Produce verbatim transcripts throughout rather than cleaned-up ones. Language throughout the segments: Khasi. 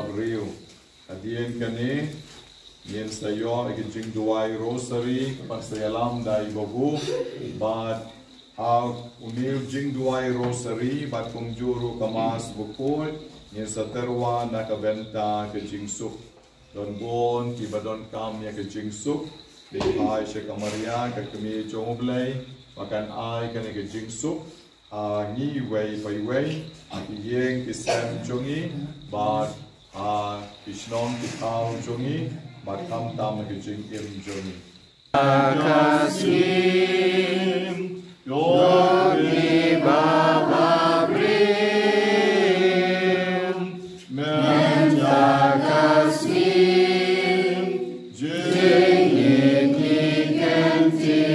Briew. Hadien kane, ngin sa ïoh ïa ka jingduwai Rosary, kaba sa ïalam da i Babu, bad ha une u jingduwai Rosary, bad kumjuh ruh ka Mass bakhuid, ngin sa tyrwa na ka bynta ka jingsuk. Don bun kiba donkam ïa ka jingsuk, ki phai sha ka Maria, ka Kmie jong U Blei, ba kan ai kane ka jingsuk, ha ngi iwei pa iwei, ha ki ïing ki sem jong ngi, bad ha ki shnong ki thaw jong ngi, bad khamtam ha ki jingim jong ngi. Ka siem, jong ngi ba ba briew, mynta ka siem, jingim ki kyntiew.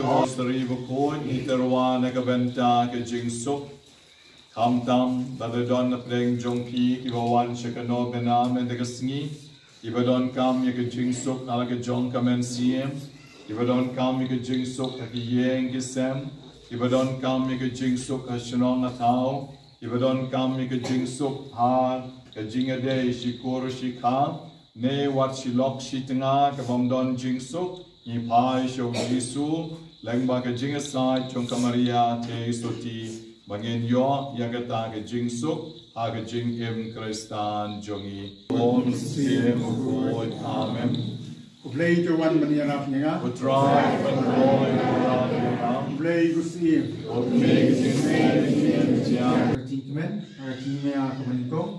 Rosary bakhuid, ngi tyrwa na ka bynta ka jingsuk. Khamtam, lada don na pdeng jong phi kiba wan sha ka novena mynta ka sngi, kiba donkam ïa ka jingsuk na la ka jong ka mynsiem, kiba donkam ïa ka jingsuk ha ki ïing ki sem, kiba donkam ïa ka jingsuk ha shnong ha thaw, kiba donkam ïa ka jingsuk ha ka jingïadei shi kur shi kha, ne wat shi lok shi tnga ka bym don jingsuk, ngi phai sha U Jisu, lyngba ka jingïasaid jong ka Maria Theisotti, ba ngin ïoh ïa kata ka jingsuk, ha ka jingim Khristan jong ngi. Bun sien bakhuid, amen. U Blei u wan ban ïarap ïa nga. U Trai u wan ban ïarap ïa nga. U Blei u siem. U Blei u siem. Ka jingkmen, ka jingmia ka banyngkong.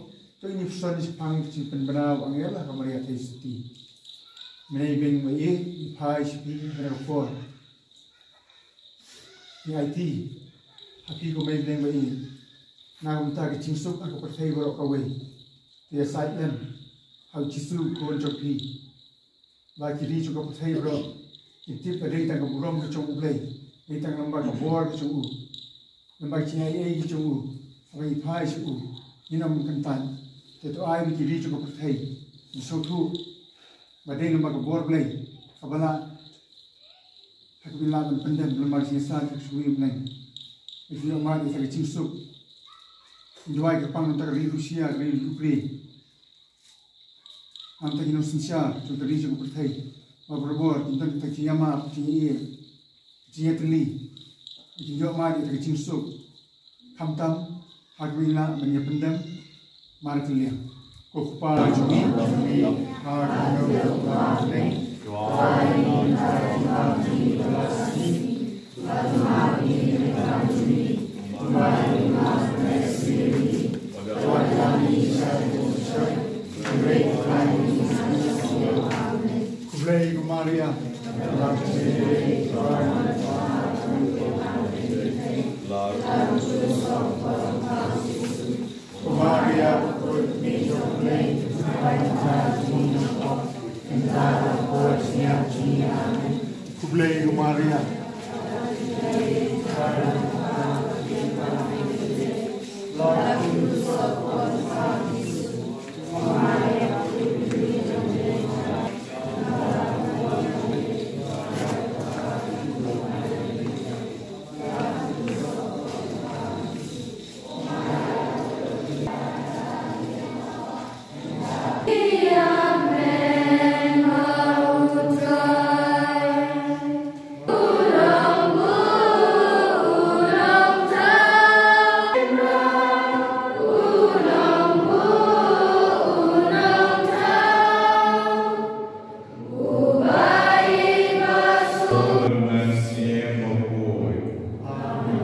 To ngin ïa pynshong shaphang ka jingpynbna u angel ha ka Maria Theisotti. Mynne beiñ ba ïeit, ngi phai sha phi ha kane ka por. Ngi aiti ha phi ko Mei bneng ba ïeit, na ka bynta ka jingsuk ha ka pyrthei baroh kawei. Te ïasaid lem ha U Jisu u khun jong phi, ba ki ri jong ka pyrthei baroh kin tip ba dei tang ka burom ka jong U Blei, dei tang lyngba ka bor ka jong u, lyngba ka jingaiei ka jong u, haba ngi phai sha u, ngin ym kyntait. Te to ai ba ki ri jong ka pyrthei kin sngewthuh ba dei lyngba ka bor Blei kaba lah, ha kaba ngin lah ban pyndem lyngba ka jingïasaid ka jong U Blei. Ngi ïoh mad ïa ka jingsuk, ngi duwai kyrpang na ka bynta ka ri Rusia, ka ri Ukraine, na ka bynta ki nongsynshar jong ka ri jong ka pyrthei, ba barabor kin don ka jingïamap, jingïeit, jingïatylli, kin ïoh mad ïa ka jingsuk. Khamtam, ha kaba ngin lah ban ïa pyndem markylliang. Ko Kpa jong ngi, ha ka Khublei ko Maria. Ko Maria, khublei ko Maria.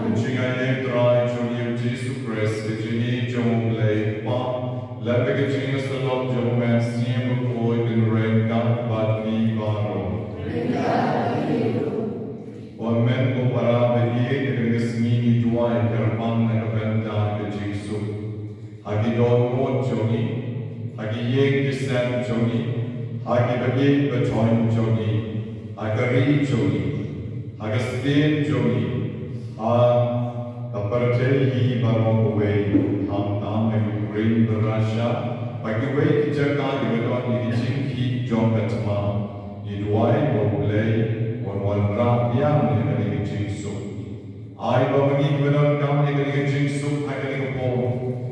Ka jingaiei Trai jong ngi U Jisu Khrist, ka jingïeit jong U Blei Kpa, lem bad ka jingïasyllok jong U Mynsiem Bakhuid, kin rein kat bad ngi baroh. Amen. Ko para ba ïeit, ha kane ka sngi ngi duwai kyrpang na ka bynta ka jingsuk. Ïoh ngut jong ngi, ha ki ïing ki sem jong ngi, ha ki ba ïeit ba thoiñ jong ngi, ha ka ri jong ngi, ha ka state jong ngi, ha ka pyrthei hi baroh kawei, khamtam ha Ukraine bad Russia, ha kiwei ki jaka kiba don ïa ki jingkhih jong ka thma. Ngi duwai ba U Blei un wanrah biang ïa kane ka jingsuk. Ai ba ma ngi kiba donkam ïa kane ka jingsuk ha kane ka por,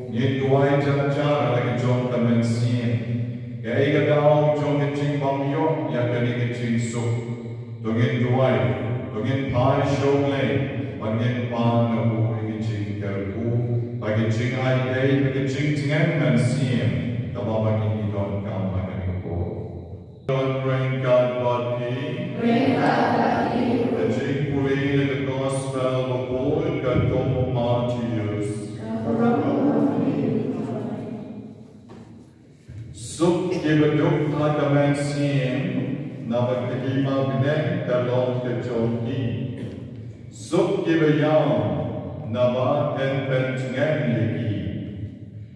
ngin duwai jar jar ha la ka jong ka mynsiem. Kaei ka daw jong ka jingbym ïoh ïa kane ka jingsuk? To ngin duwai, to ngin phai sha U Blei, bad ngin pan na u ïa ka jingkyrkhu, bad ka jingai ei, bad ka jingtngen mynsiem kaba ma ngi ki donkam ha kane ka por. Don ryngkat bad phi. Ryngkat bad phi. Ka jingpule na ka Gospel bakhuid katkum u Mathaios. Ka burom ïa phi. Suk kiba duk ha ka mynsiem, naba ka hima bneng ka long ka jong ki. Suk kiba ïam, naba yn pyntngen ïa ki.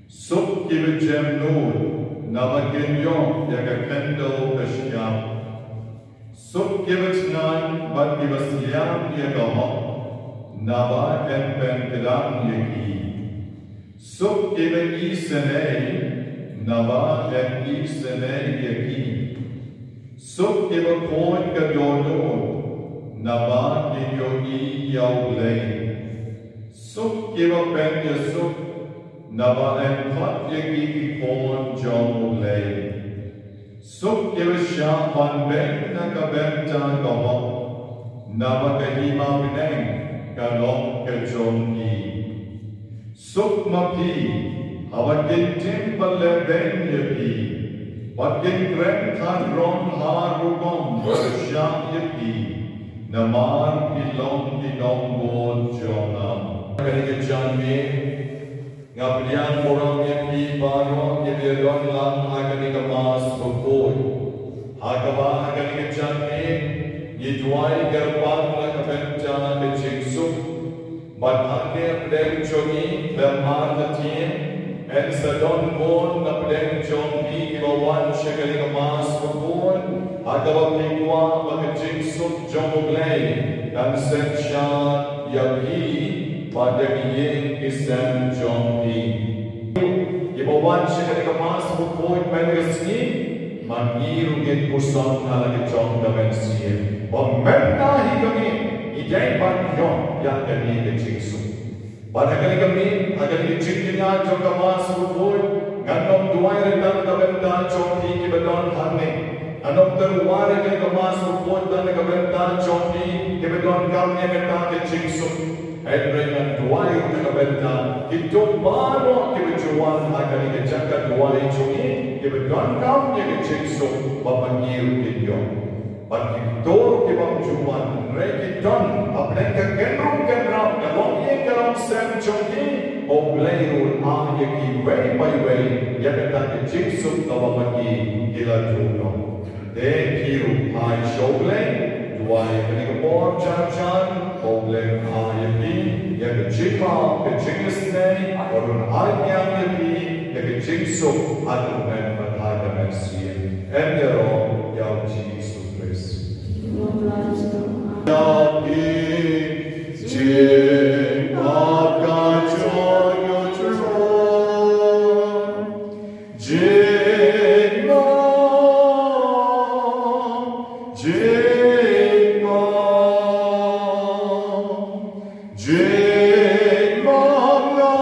Suk kiba jem nud, naba kin ïoh ïa ka khyndew ka shyiap. Suk kiba thngan bad kiba sliang ïa ka hok, naba yn pynkdang ïa ki. Suk kiba isynei, naba yn isynei ïa ki. Suk kiba khuid ka dohnud, naba kin ïohi ïa U Blei. Suk kiba pynïasuk, naba yn khot ïa ki ki khun jong U Blei. Suk kiba shah ban beng na ka bynta ka hok, naba ka hima bneng ka long ka jong ki. Suk ma phi, haba kin tim ban leh beiñ ïa phi, bad kin kren than rong ha rukom ba shah ïa phi, namar phi long ki nongbud jong nga. Kane ka janmiet nga pdiang burom ïa phi baroh kiba ïadon lang ha kane ka Mass bakhuid. Ha kaba ha kane ka janmiet ngi duwai kyrpad na ka bynta ka jingsuk. Bad hangne pdeng jong ngi, lem artatien, yn sa don bun na pdeng jong phi kiba wan sha kane ka Mass bakhuid, ha kaba phi kwah ba ka jingsuk jong U Blei kan synshar ïa phi bad ïa ki ïing ki sem jong phi. Kiba wan sha kane ka Mass bakhuid man ka sngi, ma ngi ruh ngin puson ha la ka jong ka mynsiem ba mynta hi ka miet ngi dei ban ïoh ïa kane ka jingsuk. Bad ha kane ka miet, ha kane ka jingkñia jong ka Mass bakhuid, ngan ym duwai re tang na ka bynta jong phi kiba don hangne. Ngan ym tyrwa re kane ka Mass bakhuid tang na ka bynta jong phi kiba donkam ïa kata ka jingsuk. Hynrei ngan duwai ruh na ka bynta kito baroh kiba ju wan ha kane ka jaka duwai jong ngi kiba donkam ïa ka jingsuk ba ma ngi ruh ngin ïoh. Bad kito ruh ki bym ju wan, hynrei ki don, hapdeng ka kynrum kynrap, ka longïing ka longsem jong ki, ba U Blei ruh un ai ïa kiwei pa iwei ïa kata ka jingsuk kaba ma ki ki la duh noh. Te phi ruh phai sha U Blei, duwai ha kane ka por jar jar, ba U Blei un ai ïa phi ïa ka jingmap, ka jingisynei, bad un ai biang ïa phi ïa ka jingsuk haduh mynta bad ha ka mynsiem. Yn ïaroh ïa U Jisu Khrist. Ïa phi, jingmap ka jong U Trai. Jingmap, jingmap, jingmap nga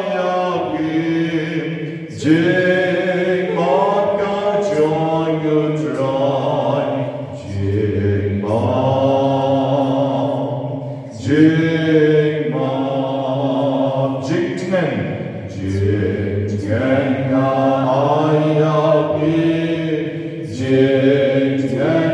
ïa phi. Jingmap ka jong U Trai. Jingmap, jingmap, jingtngen, jingtngen nga ai ïa phi. Jingtngen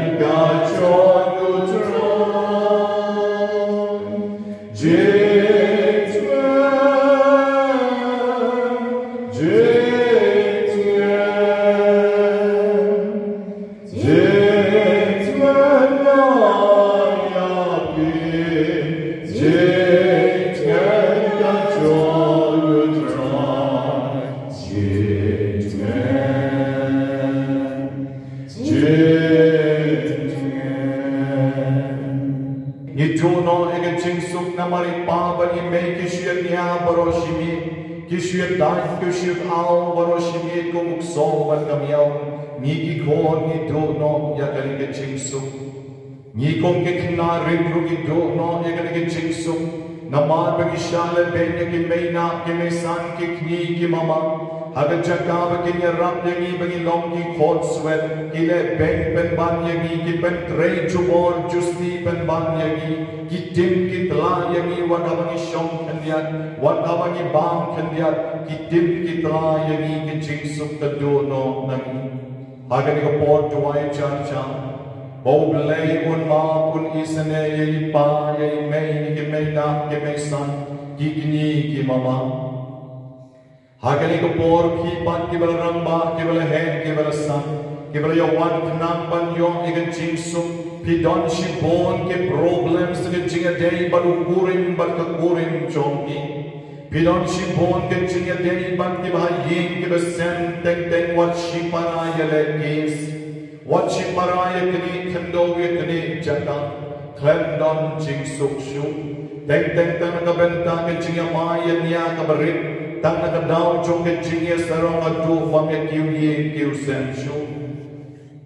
Duh noh ïa ka jingsuk namar i pa bad i mei ki shu ïa nia baroh shi miet, ki shu ïa dait, ki shu ïa aw baroh shi miet kum u ksoh bad ka miaw. Ngi ki khun ngi duh noh ïa kane ka jingsuk. Ngi kum ki khynnah rit ruh ngi duh noh ïa kane ka jingsuk. Namar ba ngi shah leh beiñ ïa ki meinah ki meisan ki kñi ki mama. Ha ka jaka ba kin ïarap ïa ngi ba ngin long ki khun swet, ki leh beiñ pynban ïa ngi, ki pyntrei jubor justi pynban ïa ngi, ki tim ki tla ïa ngi wat haba ngi shong khyndiat, wat haba ngi bam khyndiat, ki tim ki tla ïa ngi, ka jingsuk ka duh noh na ngi. Ha kane ka por duwai jar jar ba U Blei un map un isynei ïa i pa ïa i mei, ïa ki meinah ki meisan, ki kñi ki mama. Ha kane ka por phi pat kiba la rangbah, kiba la heh, kiba la sah, kiba la ïa wan khnang ban ïoh ïa ka jingsuk, phi don shibun ki problems ka jingïadei bad u kurim bad ka kurim jong phi. Phi don shibun ka jingïadei bad kiba ha ïing kiba sem, teng teng wat shipara ïa leh case. Wat shipara ïa kane khyndew ïa kane jaka, khlem don jingsuk shuh. Teng teng tang na ka bynta ka jingïamai ïa nia kaba rit, tang na ka daw jong ka jingïasarong haduh bym ïa kiew ïing kiew sem shuh.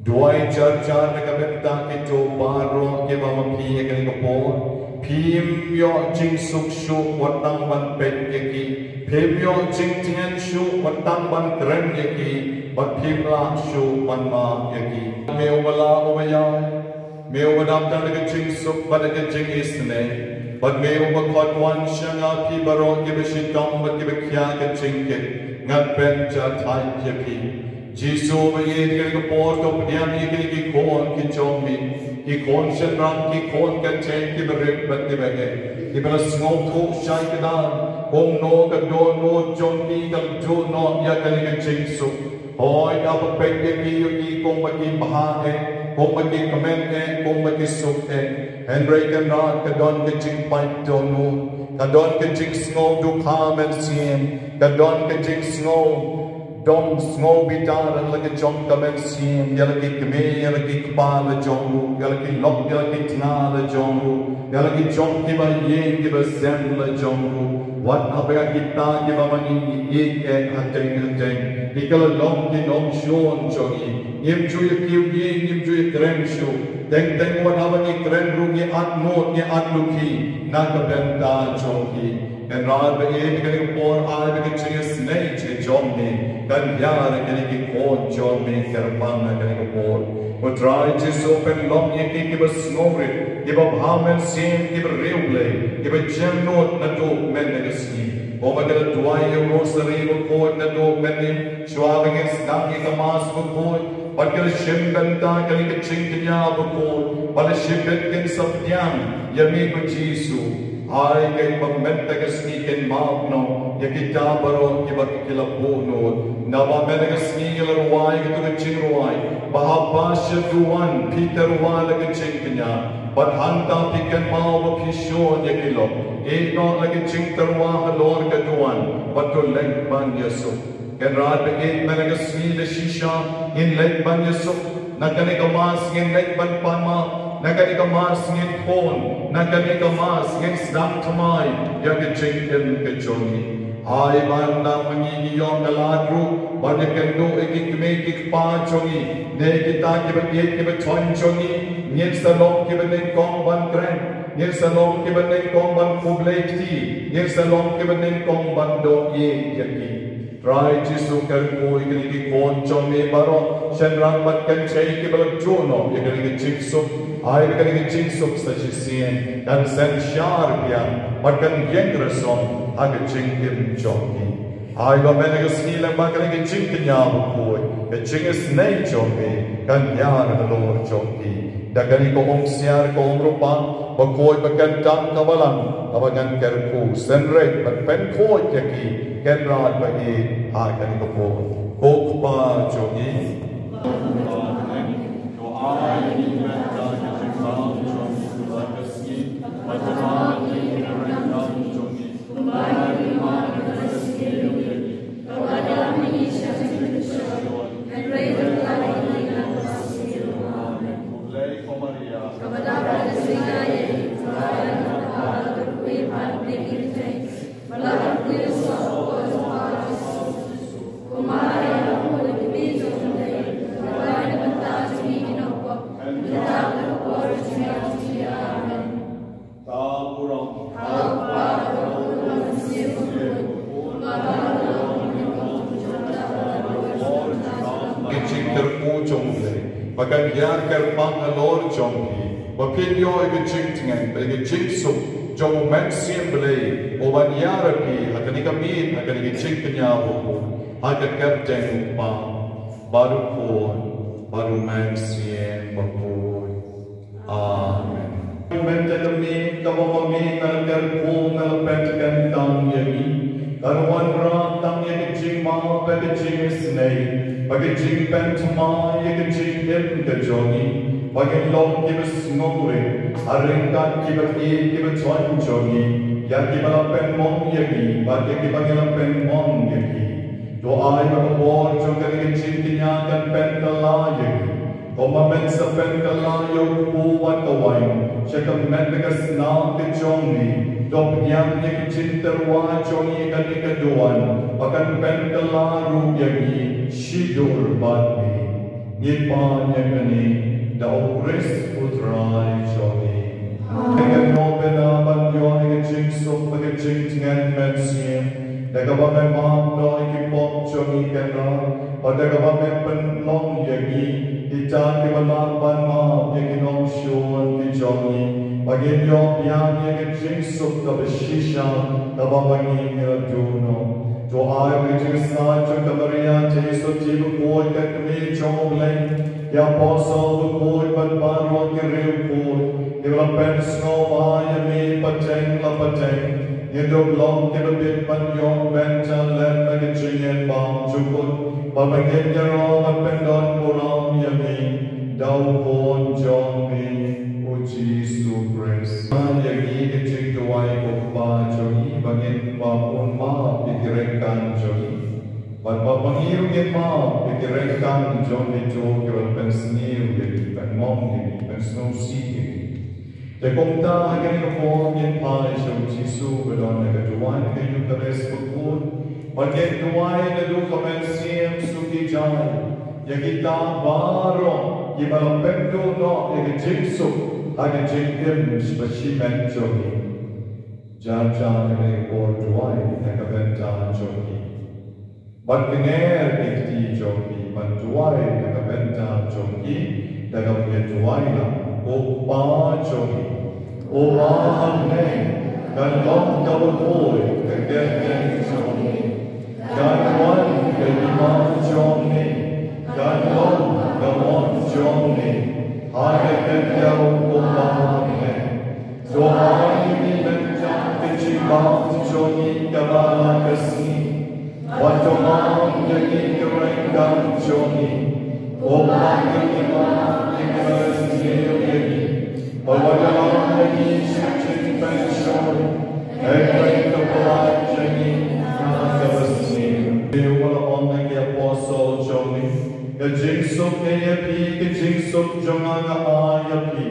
Duwai jar jar na ka bynta kito baroh kiba ma phi ïa kane ka por. Phim ïoh jingsuk shuh wat tang ban peit ïa ki. Phim ïoh jingtngen shuh wat tang ban kren ïa ki. Bad phim lah shuh ban map ïa ki. Me uba lah uba ïai, me uba dap da ka jingsuk bad da ka jingisynei, bad me uba khot wan sha nga phi baroh kiba shitom bad kiba khia ka jingkit, ngan pynjah thait ïa phi. Jisu ba ïeit, kane ka por to pdiang ïa kine ki khun ki jong me, ki khun shynrang, ki khun kynthei kiba rit bad kiba heh, kiba la sngewthuh shai kdar kumno ka dohnud jong ki ka la duh noh ïa kane ka jingsuk. Hooid, haba peit ïa ki, ïoh ki kumba ki bha eh, kumba ki kmen eh, kumba ki suk eh. Hynrei kynrad ka don ka jingpait dohnud, ka don ka jingsngew dukha mynsiem, ka don ka jingsngew dom sngew bitar ha la ka jong ka mynsiem, ïa la ki kmie, ïa la ki kpa la jong ruh, ïa la ki lok, ïa la ki tnga la jong ruh, ïa la ki jong kiba ïing kiba sem la jong ruh. Wat haba ïa kita kiba ma ngi ngi ïeit eh hateng hateng, ki ka la long ki nongshun jong ngi. Ngim ju ïa kiew ïing, ngim ju ïa kren shuh. Teng teng wat haba ngi kren ruh ngi at nud, ngi at lukhi na ka bynta jong ki. Kynrad ba ïeit, kane ka por ai ba ka jingisynei jong me kan ïar ïa kine ki khun jong me kyrpang ha kane ka por. Ko Trai Jisu, pynlong ïa ki kiba sngewrit, kiba bha mynsiem, kiba riewblei, kiba jemnud naduh mynne ka sngi. Kumba ki la duwai ïa u Rosari bakhuid naduh mynne, shuwa ba ngin sdang ïa ka Mass bakhuid, bad ki la shim bynta kane ka jingkñia bakhuid, bad la shibit kin sa pdiang ïa me ko Jisu. Ai ba mynta ka sngi kin map noh ïa kita baroh kiba ki la buh nud. Naba mynta ka sngi ngi la rwai kato ka jingrwai ba haba sha duwan phi tyrwa la ka jingkñia, bad hangta phi kynmaw ba phi shun ïa ki lok. Ïeh noh la ka jingtyrwa halor ka duwan bad to leit ban ïasuk. Kynrad ba ïeit, mynta ka sngi da shisha ngin leit ban ïasuk. Na kane ka Mass ngin leit ban pan map. Na kane ka Mass ngin khun. Na kane ka Mass ngin sdang thymmai ïa ka jingim ka jong ngi. Ai ba na ma ngi ngi ïoh ka lad ruh ban ïakynduh ïa ki kmie ki kpa jong ngi, ne kita kiba ïeit kiba thoiñ jong ngi. Ngin sa long kiba nyngkong ban kren, ngin sa long kiba nyngkong ban khublei kti, ngin sa long kiba nyngkong ban doh ïeit ïa ki. Trai Jisu, kyrkhu ïa kine ki khun jong me baroh, shynrang bad kynthei, kiba la duh noh ïa kane ka jingsuk. Ai ba kane ka jingsuk sa shisien kan synshar biang bad kan ïeng rasong ha ka jingim jong ki. Ai ba mynta ka sngi lem bad kane ka jingkñia bakhuid, ka jingisynei jong me kan ïar halor jong ki. Da kane ka umsiar ka umrupa bakhuid ba kyntang ka balang, kaba ngan kyrkhu, synreit bad pynkhuid ïa ki, kynrad ba ïeit, ha kane ka por. Ko Kpa jong ngi, Kan ïa kyrpang halor jong phi ba phin ïoh ïa ka jingtngen bad ïa ka jingsuk jong u Mynsiem Blei, u ban ïarap ïa phi ha kane ka miet, ha kane ka jingkñia bakhuid, ha ka kyrteng u Kpa bad u Khun bad u Mynsiem Bakhuid. Amen. Mynta ka miet kaba ma me me la kyrkhu, me la pynkyntang ïa ngi, kan wanrah tang ïa ka jingmap bad ka jingisynei bad ka jingpynthymmai ïa ka jingim ka jong ngi, ba ngin long kiba sngewrit ha ryngkat kiba ïeit kiba don jong ngi, ïa kiba la pynmong ïa ngi bad ïa kiba ngi la pynmong ïa ki. To ai ba ka bor jong kane ka jingkñia kan pynkylla ïa ngi, kumba men sa pynkylla ïa u kpu bad ka waiñ sha ka met bad ka snam ka jong me. To pdiang ïa ka jingtyrwa jong ngi ha kane ka duwan, ba kan pynkylla ruh ïa ngi shidur bad me. Ngi pan ïa kane da u Khrist u Trai jong ngi. Amen. Ngi kynnoh bynta ban ïoh ïa ka jingsuk bad ka jingtngen mynsiem, da kaba me map noh ïa ki pop jong ngi, kynrad, bad da kaba me pynlong ïa ngi kita kiba lah ban map ïa ki nongshun ki jong ngi, ba ngin ïoh biang ïa ka jingsuk kaba shisha kaba ma ngi ngi la duh noh. To ai ba ka jingïasaid jong ka Maria Theisotti bakhuid, ka kmie jong U Blei, ki apostol bakhuid bad baroh ki riewkhuid kiba la pynsngewbha ïa me pateng la pateng, ngin dup long kiba bit ban ïoh bynta lem na ka jingim bymjukut, bad ba ngin ïaroh bad pyndonburom ïa me da u Khun jong me u Jisu Khrist. Ai ïa ngi ka jingduwai ko Kpa jong ngi, ba ngin, ba un map ïa ki ryngkang jong ngi, bad ba ma ngi ruh ngin map ïa ki ryngkang jong kito kiba la pynsniew ïa ngi, pynmong ïa ngi, pynsngewsih ïa ngi. Te kumta ha kane ka por ngin phai sha u Jisu ba don ha ka duwan ka Eukharist bakhuid, bad ngin duwai naduh ka mynsiem suk ïa kita baroh kiba la pynduh noh ïa ka jingsuk ha ka jingim ba shimet jong ngi. Jar jar ha kane ka por duwai na ka bynta jong ki. Bad kner ki kti jong ki, bad duwai na ka bynta jong ki da kaba ngi duwai lang. Ko Kpa jong ngi uba ha bneng, kan long kaba khuid ka kyrteng jong me, kan wan ka hima jong me, kan long ka mon jong me ha ka khyndew kumba ha bneng. To ai ïa ngi mynta ka jingbam jong ngi kaba la ka sngi, bad to map ïa ngi ki ryngkang jong ngi, kumba ngi map ïa kiba sniew ïa ngi, bad wat ïalam ïa ngi sha ka jingpynshoi, hynrei to pynlait ïa ngi na kaba sniew. Te u la ong ha ki apostol jong me, ka jingsuk nga ai ïa phi, ka jingsuk jong nga nga ai ïa phi.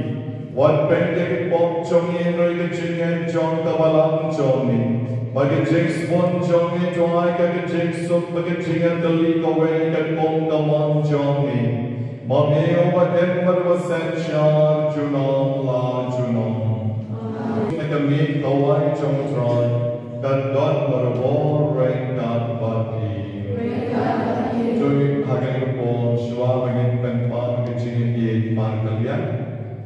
Wat peit ïa ki pop jong ngi, hynrei ka jingngeit jong ka balang jong me. Bad ka jingsbun jong me to ai ka jingsuk bad ka jingïatylli kawei kat kum ka mon jong me. Ma me uba im bad uba synshar junom la junom. Na ka miet kawei jong u Trai kan don barabor ryngkat bad phi. Jong ngi ha kane ka por shuwa ba ngin pynpaw ka jingïeit mar kaliang,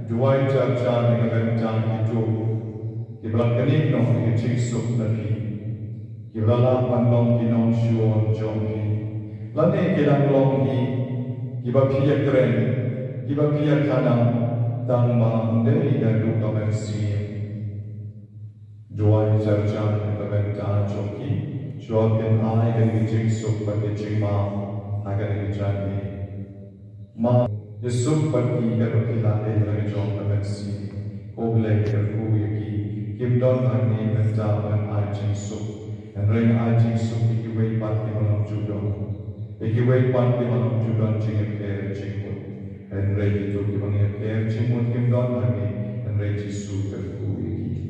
duwai jar jar na ka bynta kito kiba la knieh noh ïa ka jingsuk na phi, kiba la lah ban long ki nongshun jong phi, lane ki dang long hi kiba phi ïakren, kiba phi ïakhana tang ba ym dei da ruh ka mynsiem. Duwai jar jar na ka bynta jong ki, shuwa phin ai ka jingsuk bad ka jingmap ha kane ka janmiet. Ma ïasuk bad ki katba phi la ai la ka jong ka mynsiem. Ko Blei kyrkhu ïa ki, kim don hangne mynta ban ai jingsuk, hynrei ai jingsuk ïa kiwei pat kiba ym ju don, ïa kiwei pat kiba ym ju don jingïapher jingmut. Hynrei kito kiba ngi ïapher jingmut kim don hangne, hynrei Jisu kyrkhu ïa ki.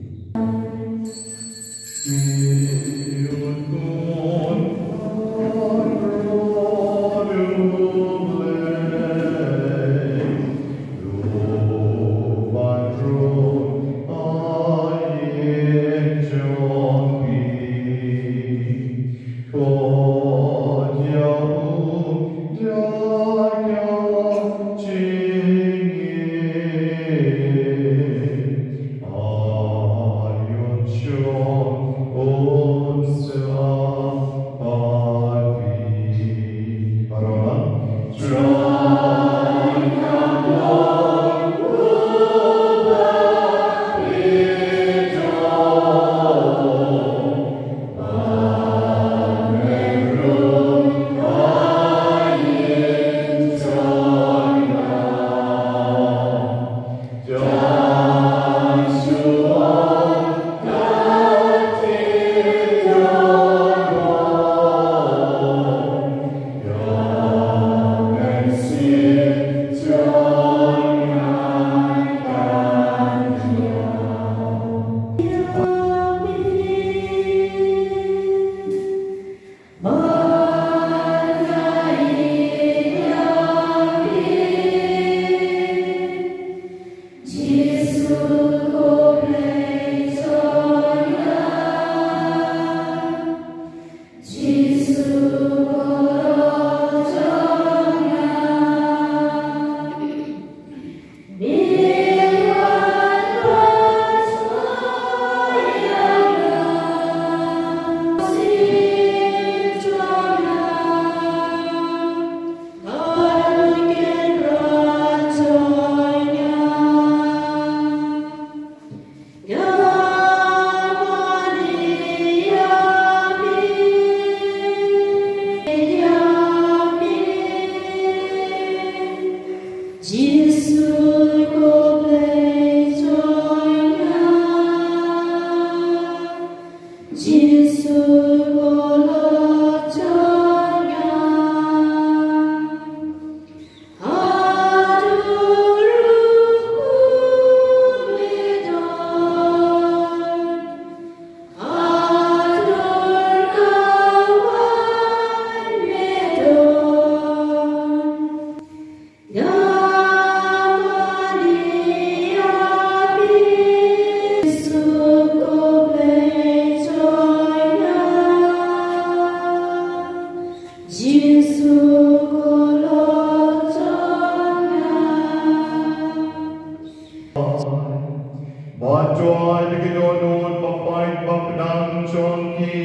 Ba joi da ki dohnud ba pait ba pdang jong ki.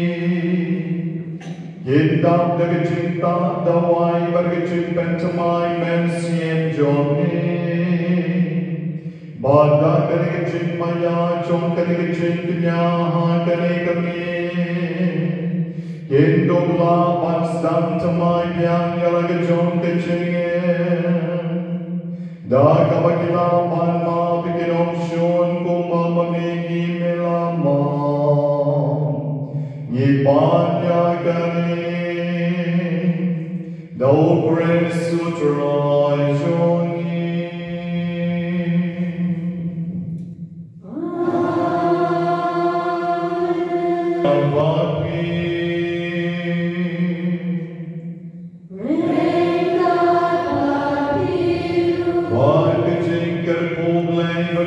Kin dap da ka jingtah dawai bad ka jingpynthymmai mynsiem jong ngi. Bad da kane ka jingmaïa jong kane ka jingkñia ha kane ka miet, kin dup lah ban sdang thymmai biang ïa la ka jong ka jingim. Da kaba ki lah ban map ïa ki nongshun kumba ma ngi ngi la map. Ngi pan ïa kane da u Khrist u Trai jong ngi. Amen. Bad ka jingkyrkhu Blei ba